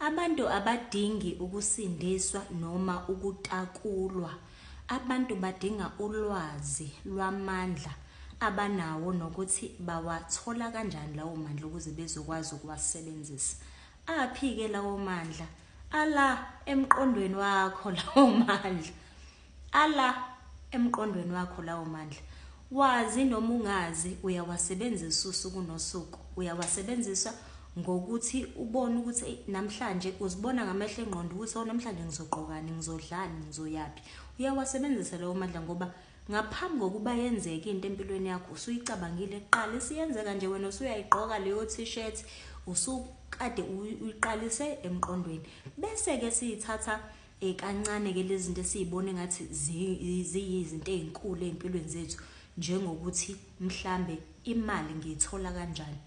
Abantu abadingi ukusindiswa noma ukutakulwa. Abantu badinga ulwazi lwamandla abanawo nokuthi bawathola kanjani lawo mandla ukuze bezokwazi ukuwasebenzisa. Aphi-ke lawo mandla? Ala emqondweni wakho lawo mandla. Ala emqondweni wakho lawo mandla. Wazi noma ungazi, uyawasebenzisa usuku nosuku. Uyawasebenzisa ngokuthi ubone ukuthi namhlanje, uzibona ngamehlo engqondo ukuthi, oh, namhlanje ngizogqokani, ngizodlani, ngizoyaphi. Uyawasebenzisa lawo mandla ngoba ngaphambi kokuba yenzeke into empilweni yakho usuyicabangile kuqala. Isiyenzeka nje, wena usuyayigqoka leyo t-shirt, usukade uyiqalise emqondweni. Bese-ke siyithatha kancane-ke lezi zinto esiyibona engathi ziyizinto ey'nkulu ey'mpilweni zethu, njengokuthi mhlambe imali ngiyithola kanjani.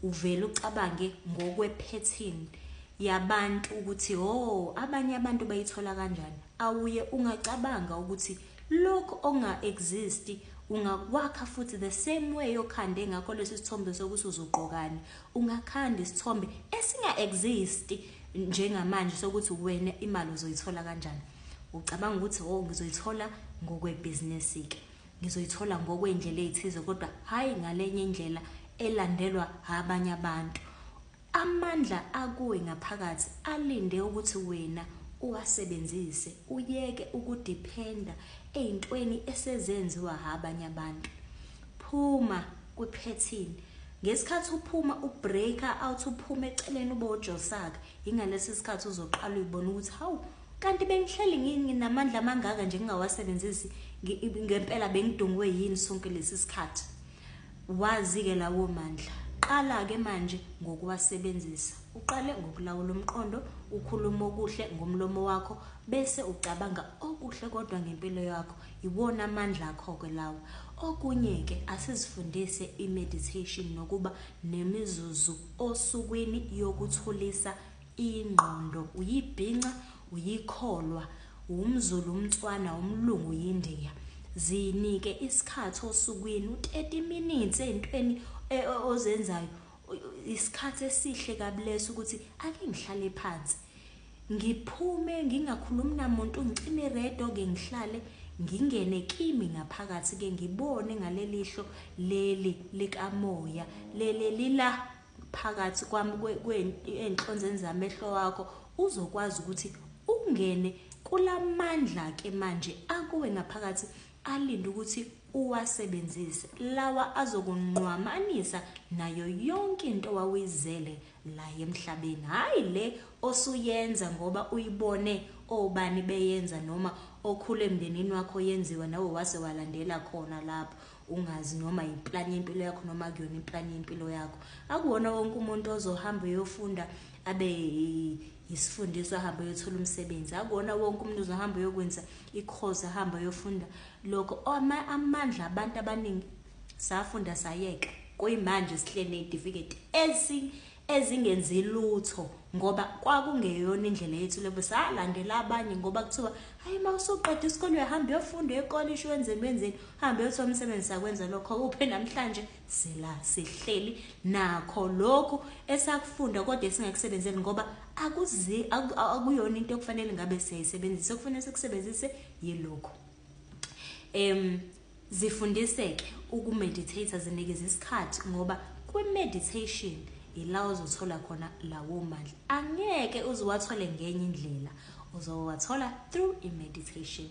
Uvele ucabange ngokwe-pattern yabantu ukuthi, oh, abanye abantu bayithola kanjani. Awuye ungacabanga ukuthi lokhu onga-exist ungakwakha futhi the same way okhande ngakho lesi sithombe sokuthi uzogqokani, ungakhanda isithombe esinga-exist njengamanje sokuthi wena imali uzoyithola kanjani. Ucabanga ukuthi, oh, ngizoyithola ngokwebhizinisi-ke, ngizoyithola ngokwey'ndlela ey'thize, kodwa hhayi ngalenye indlela elandelwa abanye abantu. Amandla akuwe ngaphakathi alinde ukuthi wena uwasebenzise, uyeke ukudiphenda ey'ntweni esezenziwa abanye abantu. Phuma kwi-pattern. Ngesikhathi uphuma, u-break-a out, uphuma eceleni, ube ujosaka, ingalesi sikhathi uzoqala uyibona ukuthi, hawu, kanti bengihleli nginamandla amangaka nje ngingawasebenzisi, ngempela bengidungwe yini sonke lesi sikhathi? Wazi-ke lawo mandla, qala-ke manje ngokuwasebenzisa. Uqale ngokulawula umqondo, ukhuluma okuhle ngomlomo wakho, bese ucabanga okuhle kodwa ngempilo yakho. Iwona amandla akho-ke lawo. Okunye-ke, asizifundise i-meditation nokuba nemizuzu osukwini yokuthulisa ingqondo. Uyibhinca, uyikholwa, umZulu, umTswana, umlungu, uyindiya, zinike isikhathi osukwini, u-30 minutes ey'ntweni ozenzayo. Isikhathi esihle kabi leso ukuthi ake ngihlale phansi, ngiphume, ngingakhulumi namuntu, ngicime iredo-ke, ngihlale, ngingene kimi ngaphakathi-ke, ngibone ngalelihlo leli likamoya, leli lila phakathi kwami ey'nhlonzeni zamehlo wakho. Uzokwazi ukuthi ungene kulamandla-ke manje akuwe ngaphakathi alinde ukuthi uwasebenzise, lawa azokunqwamanisa nayo yonke into wawuyizele la emhlabeni, hhayi le osuyenza ngoba uyibone obani beyenza noma okhule emndenini wakho yenziwa, nawe wase walandela khona lapho, ungazi noma iplani yempilo yakho noma kuyona iplani yempilo yakho. Akuwona wonke umuntu ozohamba uyofunda abe isifundiswa, ahambe uyothola umsebenzi. Akuwona wonke umuntu uzohamba uyokwenza i-course, ahambe uyofunda lokho. Amandla abantu abaningi, safunda sayeka, kuyimanje sihleli ney'tifiketi ezingenzi lutho ngoba kwakungeyona indlela yethu levo. Salandela abanye ngoba kuthiwa, hayi, uma usuqeda isikole uyahamba uyofunda ekolishi, wenzeni, wenzeni, uhambe uyothola umsebenzi. Sakwenza lokho kuphe namhlanje sila sihleli nakho lokhu esakufunda kodwa esingakusebenzeli ngoba akuzi akuyona into okufanele ngabe siyayisebenzisa. Okufanele sikusebenzise yilokhu. Zifundise-ke uku-meditate, zinikeze isikhathi, ngoba kwi-meditation ila uzothola khona lawo mandla. Angeke uze uwathole ngenye indlela, uzowathola through i-meditation.